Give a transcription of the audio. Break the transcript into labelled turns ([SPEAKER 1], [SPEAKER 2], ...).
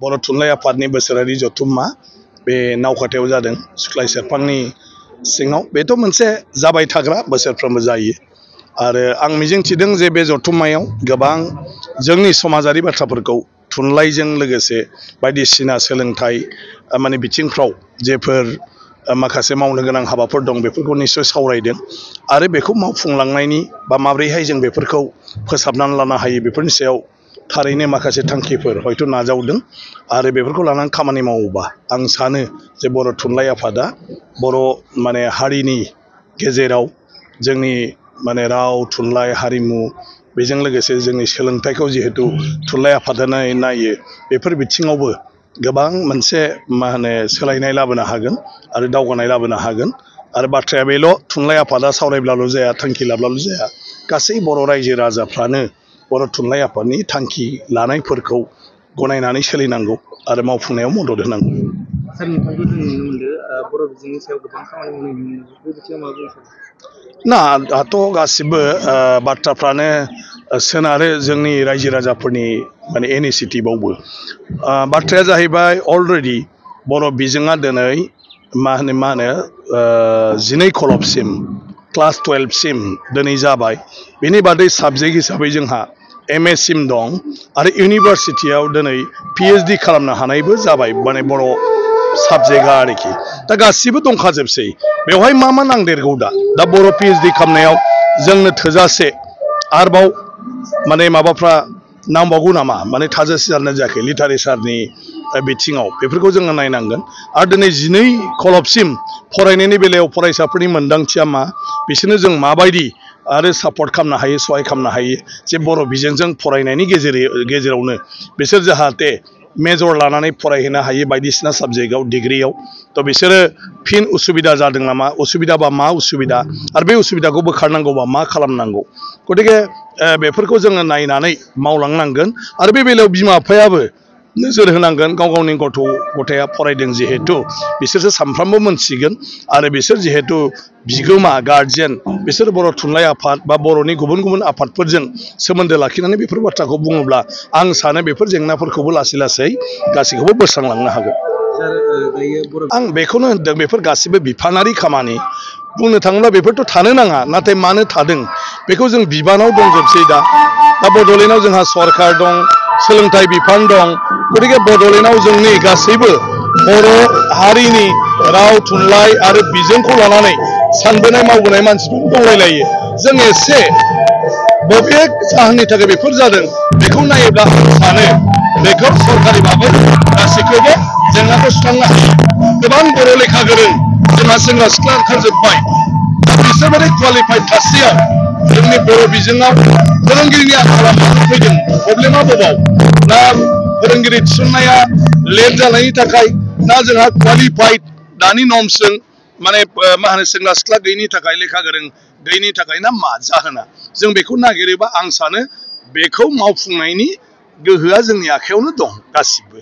[SPEAKER 1] बर' थुनलाइ आफादनि बोसोरारि जथुम्मा बे नावकाटायाव जादों सुख्लाय सेरफांनि सिङाव। बेथ' मोनसे जाबाय थाग्रा बोसोरफ्रोमबो जायो आरो आं मिजिंथिदों जे बे जथुम्मायाव गोबां जोंनि समाजारि बाथ्राफोरखौ थुनलाइजों लोगोसे बायदिसिना सोलोंथाइ माने बिथिंफ्राव जेफोर माखासे मावनो गोनां हाबाफोर दं बेफोरखौ निश्चय सावरायदों आरो बेखौ मावफुंलांनायनि बा माब्रैहाय जों बेफोरखौ फोसाबनानै लानो हायो बेफोरनि सायाव थारैनो माखासे थांखिफोर हयथ' नाजावदों आरो बेफोरखौ लानानै खामानि मावोबा आं सानो जे बर' थुनलाइ आफादा बर' माने हारिनि गेजेराव जोंनि माने राव थुनलाइ हारिमु बेजों लोगोसे जोंनि सोलोंथाइखौ जिहेतु थुनलाइ आफादानो नायो बेफोर बिथिङावबो गोबां मोनसे मा होनो सोलायनाय लाबोनो हागोन आरो दावगानाय लाबोनो हागोन आरो बाथ्राया बेल' थुनलाइ आफादा सावरायब्लाल' जाया थांखि लाब्लाल' जाया गासै बर' रायजो राजाफ्रानो बर' थुनलाइ आफादनि थांखि लानायफोरखौ गनायनानै सोलिनांगौ आरो मावफुंनायाव मदद होनांगौ।
[SPEAKER 2] सार नोंथांखौ जों नुनो मोनदों बर' बिजोंनि सायाव गोबां खामानि मावनाय नुनो मोनो बे बिथिङाव मा बुंनो सानो?
[SPEAKER 1] ना दाथ' गासिबो बाथ्राफ्रानो सोनारो जोंनि रायजो राजाफोरनि माने इनिसियेटिभआवबो बाथ्राया जाहैबाय अलरेडि बर' बिजोङा दिनै मा होनो 12 खलबसिम क्लास 12 सिम दिनै जाबाय। बेनि बादै साबजेक्ट हिसाबै जोंहा MA सिम दं आरो इउनिभारसिटियाव दिनै PhD खालामनो हानायबो जाबाय माने बर' साबजेक्टआ आरोखि दा गासिबो दंखाजोबसै बेवहाय मा नांदेरगौ दा बर' PhD खालामनायाव जोंनो थोजासे आरोबाव माने माबाफ्रा नांबावगौ नामा माने थाजासे जानो जायाखै लिटारेचारनि बिथिङाव बेफोरखौ जोङो नायनांगोन आरो दिनै 12 खलबसिम फरायनायनि बेलायाव फरायसाफोरनि मोनदांथिया मा बिसोरनो जों माबायदि आरो सापर्ट खालामनो हायो सहाय खालामनो हायो जे बर' बिजोंजों फरायनायनि गेजेरावनो बिसोर जाहाथे मेजर लानानै फरायहैनो हायो बायदिसिना साबजेक्टआव डिग्रियाव थ' बिसोरो फिन उसुबिदा जादों नामा उसुबिदाबा मा उसुबिदा आरो बे उसुबिदाखौ बोखारनांगौबा मा खालामनांगौ गतिके बेफोरखौ जोङो नायनानै मावलांनांगोन आरो बे बेलायाव बिमा बिफायाबो नोजोर होनांगोन गाव गावनि गथाया फरायदों जिहेतु बिसोरसो सानफ्रामबो मोनथिगोन आरो बिसोर जिहेतु बिगोमा गार्जियान बिसोर बर' थुनलाइ आफाद बा बर'नि गुबुन गुबुन आफादफोरजों सोमोन्दो लाखिनानै बेफोर बाथ्राखौ बुङोब्ला आं सानो बेफोर जेंनाफोरखौबो लासै लासै गासैखौबो बोस्रांलांनो हागोन। आं बेखौनो होनदों बेफोर गासिबो बिफानारि खामानि बुंनो थाङोब्ला बेफोरथ' थानो नाङा नाथाय मानो थादों बेखौ जों बिबानाव दंजोबसै दा बड'लेण्डआव जोंहा सरकार दं सोलोंथाइ बिफान दं गतिके बड'लेण्डआव जोंनि गासैबो बर' हारिनि राव थुनलाइ आरो बिजोंखौ लानानै सानबोनाय मावबोनाय मानसिफोर दंलायलायो जों एसे बबे जाहोननि थाखाय बेफोर जादों बेखौ नायोब्ला आं सानो बेखौ सरकारि बाबो गासैखौबो जेंनाखौ सुस्रांनो हायो। गोबां बर' लेखा गोरों जोंहा सेंग्रा सिख्ला ओंखारजोब्बाय बिसोर बायदि क्वालिफाइड थासेयाव जोंनि बर' बिजोङाव फोरोंगिरिनि आंखाला मानो फैदों प्रब्लेमा बबाव ना फोरोंगिरि थिसननाया लेट जानायनि थाखाय ना जोंहा क्वालिफाइड दानि नर्मसजों माने मा होनो सेंग्रा सिख्ला गैयिनि थाखाय लेखा गोरों गैयिनि थाखाय ना मा जाहोना जों बेखौ नागिरोबा आं सानो बेखौ मावफुंनायनि गोहोआ जोंनि आखायावनो दं गासिबो।